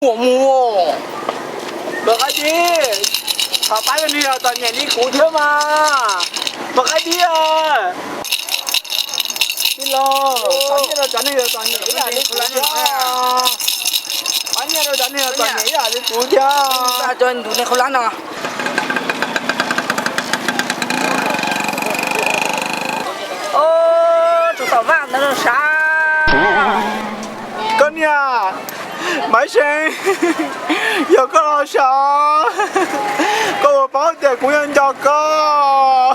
Ua mus, mas qaib dib, thov pab yog nws yog txom nyem li kuv thiab mas, mas qaib dib. Tij laug, thov nyiaj rau cov neeg yog txom nyem ib yam li kuv thiab. Thov nyiaj rau cov neeg yog txom nyem ib yam li kuv thiab. Cov ntus neeg qhov lab no. Tus tom vaj ntawd no sav. Koj niam, Maiv Seev, yog koj los sav, koj puas paub tias kuv yuav nco koj,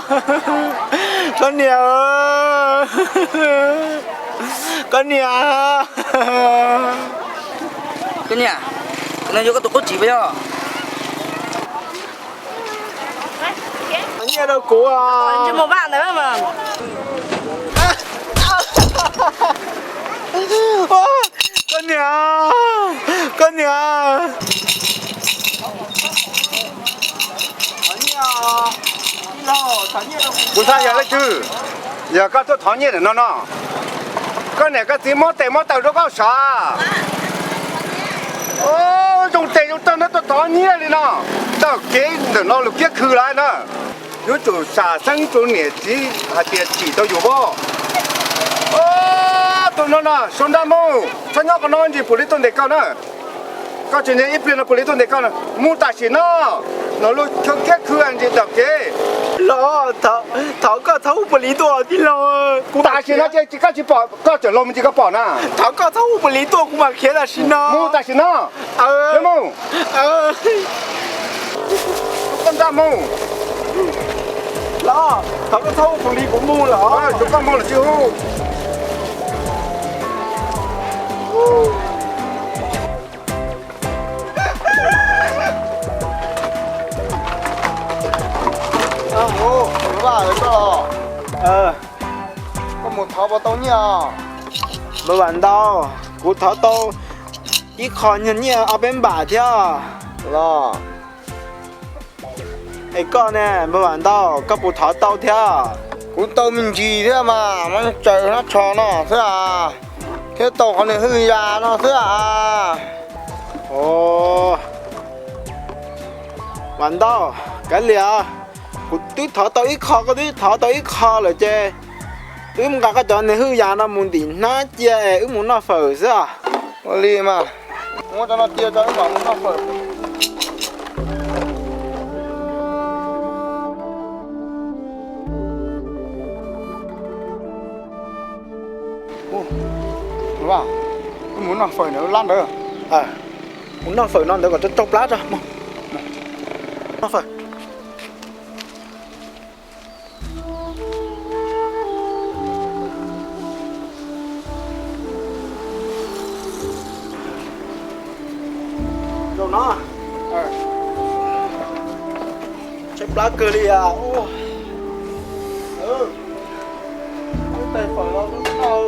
koj niam, koj niam. Koj niam, no yog koj tus qub txiv puas yog? Nyiaj rau kuv. Koj niam, koj niam. Kuv xav yog leej twg, yog koj tuaj thov nyiaj ntawm no no. Koj niam koj txiv muab tes muab taw rau koj sav. Zoo tes zoo taw no tuaj thov nyiaj li no. Taug kev ntawm no lus kiab khw lawm na. Yuav tsum sam xeeb rau niam txiv hais tias tsim tau yus pob. Tus no no, Sau Nraj Mooj, txhob nyob qhov no ntsis, puas li tuaj ntes koj na. Koj tseem nyob ib pliag no puas li tuaj ntes koj na. Mus tam sim no, no lus kiab khw ntsis taug kev. Los, thov koj txhob hu puas li tuaj tij laug. Tam sim no ces koj tsis pom, koj tseem los mus ces koj pom na. Thov koj txhob hu puas li tuaj, kuv mam khiav tam sim no. Mus tam sim no. Mus. Koj Nraj Mooj. Los, thov koj txhob hu puas li kuv mus los. Tsuav koj mus los tsis hu. Vaj, koj, koj mus thov puas tau nyiaj? Npawg Vam Ntau, kuv thov tau ib qho nyuag nyiaj ob peb npam thiab los. Es koj ne npawg Vam Ntau, koj puas thov tau thiab? Kuv tau me ntsis thiab mas, muab tsaws hnab tsho no xwb as, thiab tau qhov niag hwj yas no xwb as. Vam Ntau, kav liam, kuv twb thov tau ib qho, koj twb thov tau ib qho lawm ces wb mus nqa koj cov niag hwj yas no mus ntim hnab cia es wb mus noj fawm xwb os. Ua li mas, muab cov no cia tso wb mam mus noj fawm. Wb mus noj fawm ntawm lab ntawd. Mus noj fawm no ntawd kom tsaug plab tso. Noj fawm. Zaum no tshaib plab kawg li as. Tais fawm los noj.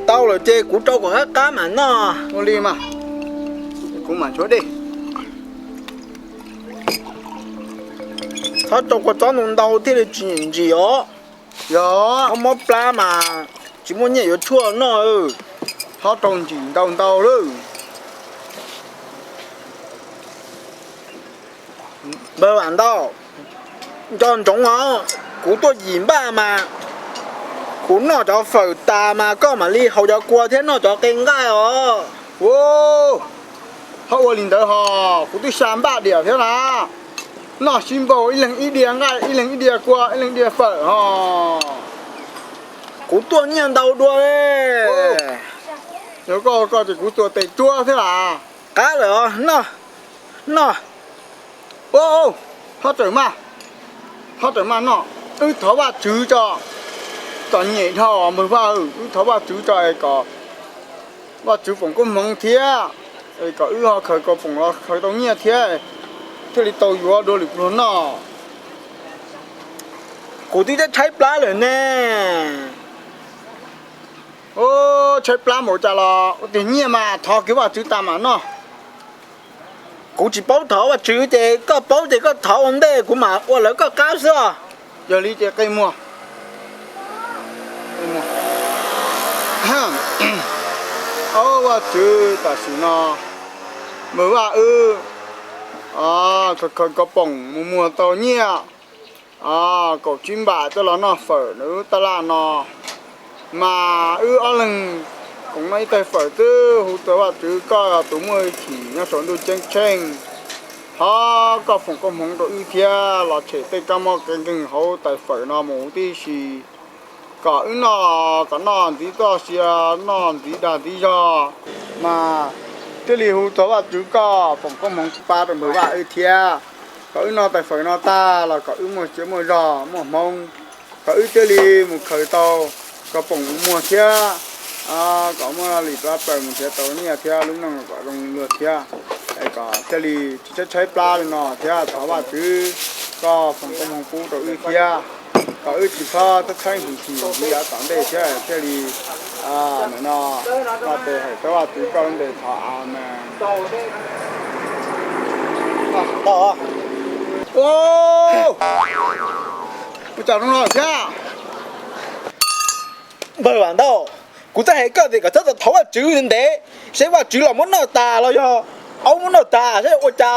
Tau lawm ces kuv rau kom qab qab mam noj. Ua li mas, kuv mam nchuav dej. Txhob rau kua txob ntau ntau thiaj li tsis ntsim os. Yog mob mob plab mas tsis muaj nyiaj yuav tshuaj noj. Txhob rau ntsim ntau ntau lawm. Npawg Vam Ntau, nco ntsoov os, kuv tuaj yim npaj mas kuv noj cov fawm tas mas koj mam li haus cov kua thiab noj cov qe nqaij os. Txhob ua li ntawd hos, kuv twb xa npaj diam thiab na. Noj sib npaug, ib leeg ib diav nqaij, ib leeg ib diav kua, ib leeg ib diav fawm hos. Kuv tuaj nyiaj ntau dua. Yog koj, koj ces kuv tuaj tes tsuab thiab as. Qab lawm os, noj, noj. Txhob rawm maj, txhob rawm maj noj. Wb thov Vajtswv tso, txom nyem dhau npawg Vaj, wb thov Vajtswv tso es kom Vajtswv foom koob hmoov thiab es kom wb ho khaws kaus poom los khaws tau nyiaj thiab, thiaj li tau yuav dua lwm pluag noj. Kuv twb tshaib plab lawm ne. Tshaib plab npaum cas los ua tiag, nyiaj mas thov kiag Vajtswv tas mam noj. Kuv tsis paub thov Vajtswv ces koj paub ces koj thov ua ntej, kuv mam ua lawv koj qab xwb os. Yog li ces qe muag. Au, Vaj Tswv, tam sim no npawg Vaj wb khaws khaws koj poom mus muag tau nyiaj kaum tsib npam coj los noj fawm nws lub taj laj no, mas wb ob leeg koom noj ib tais fawm xwb. Hu txog Vaj Tswv koj tus muaj hwj chim nyob saum ntuj ceeb tsheej, thov koj foom koob hmoov rau wb thiab los tshem tej kab mob kev nkeeg hauv tais fawm no mus huv tib si, kom wb noj, kom noj ntxiv txoj sia, noj ntxiv dag ntxiv zog. Mas thiaj li hu txog Vaj Tswv koj foom koob hmoov pab rau npawg Vaj wb thiab, kom wb noj tais fawm no tag los kom wb muaj sia muaj zog muaj hmoov, kom wb thiaj li mus khaws tau koj poom mus muag thiab, kom muaj li plab plaws mus nrhiav tau nyiaj thiab lub neej kom zoo luag thiab, kom thiaj li tsis tshaib tshaib plab li no thiab. Thov Vaj Tswv koj foom koob hmoov pub rau wb thiab, kom wb tsis txhob txhaib txhaib hwj chim li yav tom ntej thiab thiaj li no, Vaj Tswv hais tau Vaj Tswv koj lub npe thov, amees. Ua cas zoo no thiab? Npawg Vam Ntau, kuv twb hais koj tias kom txhob thov Vaj Tswv ntev, seb Vaj Tswv los muab noj tas los yog aub muab noj tas seb ua cas.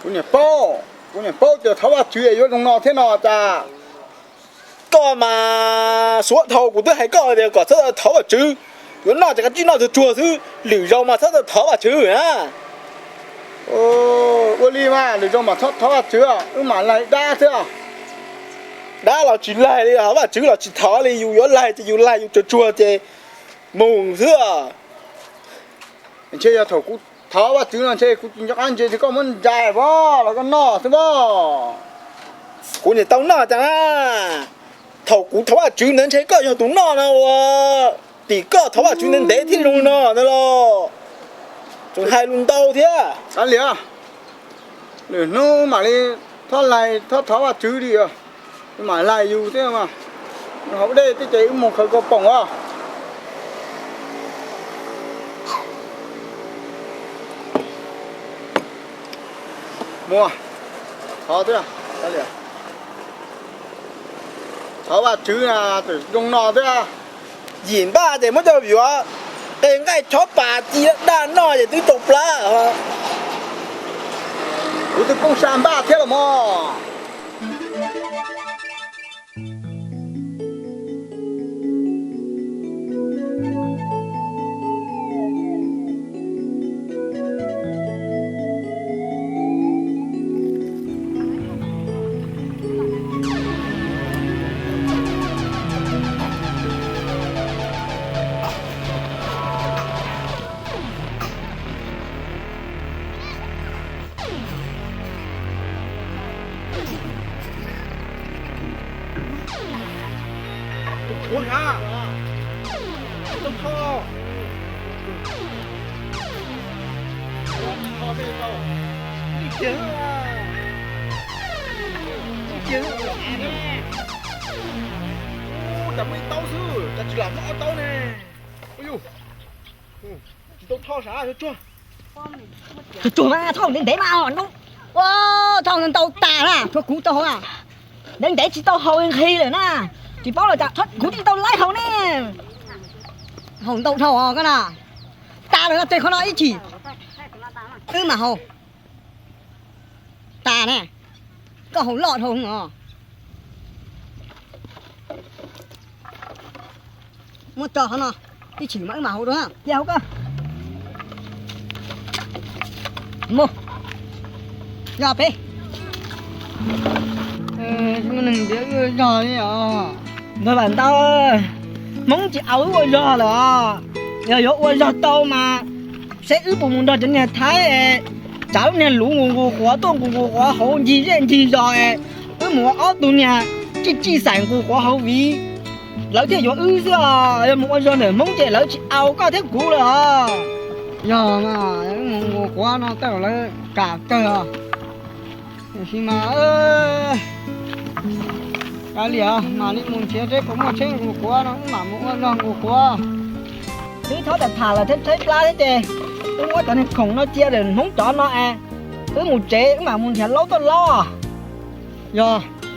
Kuv niam paub, kuv niam paub tias thov Vaj Tswv yuav zoo no thiab no cas. Koj mas suav dhau, kuv twb hais koj tias kom txhob thov Vaj Tswv, yuav noj ces kav tsij noj tsuag tsuag xwb, lwm zaus mas txhob thov Vaj Tswv na. Ua li mas lwm zaus mas txhob thov Vaj Tswv, wb mam laig dab xwb. Dab los tsis laig li, Vaj Tswv los tsis thov li, yus yuav laig ces yus laig yus tsuag tsuag ces mus xwb. Ntshe yog thaum kuv thov Vaj Tswv no ntshe kuv tsis nco qab ntsia ces koj muab ntsais pab los koj noj xwb pab. Kuv niam tau noj cas na. Thaum kuv thov Vaj Tswv ntawd ntshe koj yog tus noj no ua, tim koj thov Vaj Tswv ntev ntev thiaj zoo no ntag los. Tseem hais lus ntau thiab. Kav liam, lwm hnub mam li thob laig thob thov Vaj Tswv li, mam laig yus thiab mas. Hauv dej thiab ces wb mus khaws koj poom os. Mus, thov thiab, kav liam. Thov Vaj Tswv na, tseem zoo no thiab. Yim npaj ces muab coj yuav, qe nqaij chob pas ci daj noj ces twb tau plab. Kuv twb poob sa npaj thiab los mog. Ua, tau tho, tho tej tau, ib kiag, ib kiag, cas muaj ib taub xwb, cas tsis lam muaj ob taub ne? Ua yus, tsis tau tho sav, tsuag. Tsuag tsuag mas, tho ntev ntev mas, ua, tho ntau tas na, tsuag kuv tau hauv na. Ntev ntev tsis tau haus nqhis lawm na. Tsis paub los cas kuv tsis tau laib haus ne. Haus ntau dhau os koj na. Tas lawm no, tseg qhov no ib chim. Wb mam haus. Tas ne. Koj haus loj dhau os. Muab tso qhov no, ib chim mas wb mam haus dua, cia haus koj. Mus, yog peb. Neeg ntiav wb zog li os. Npawg Vam Ntau, Hmoob tsis au wb ua zog lawm os. Yog yuav ua zog tau mas seb wb puas mus nrog cov niag Thaib es tsav lub niag luv nqus nqus quav tuaj nqus nqus quav hauv ncig zej ncig zos es wb mus ua ob tug niag tsij tsij xaim nqus quav hauv viv, lawv thiaj yuav wb xwb os. Yog mus ua zog ntawm Hmoob ces lawv tsis au koj thiab kuv lawm os. Yog mas, wb mus nqus quav no tej zaum lawv kam kawg os. Tiam sis mas, kav liam, mam li mus nrhiav seb puas muaj tsheb nqus quav no wb mam mus ua zog nqus quav. Twb txhob tham tham lawm thiab, tshaib plab thiab ces wb muab cov niag khoom no cia ntawm Hmoob cov no es wb mus tsev, wb mam mus nrhiav laub tuaj laub. Yog,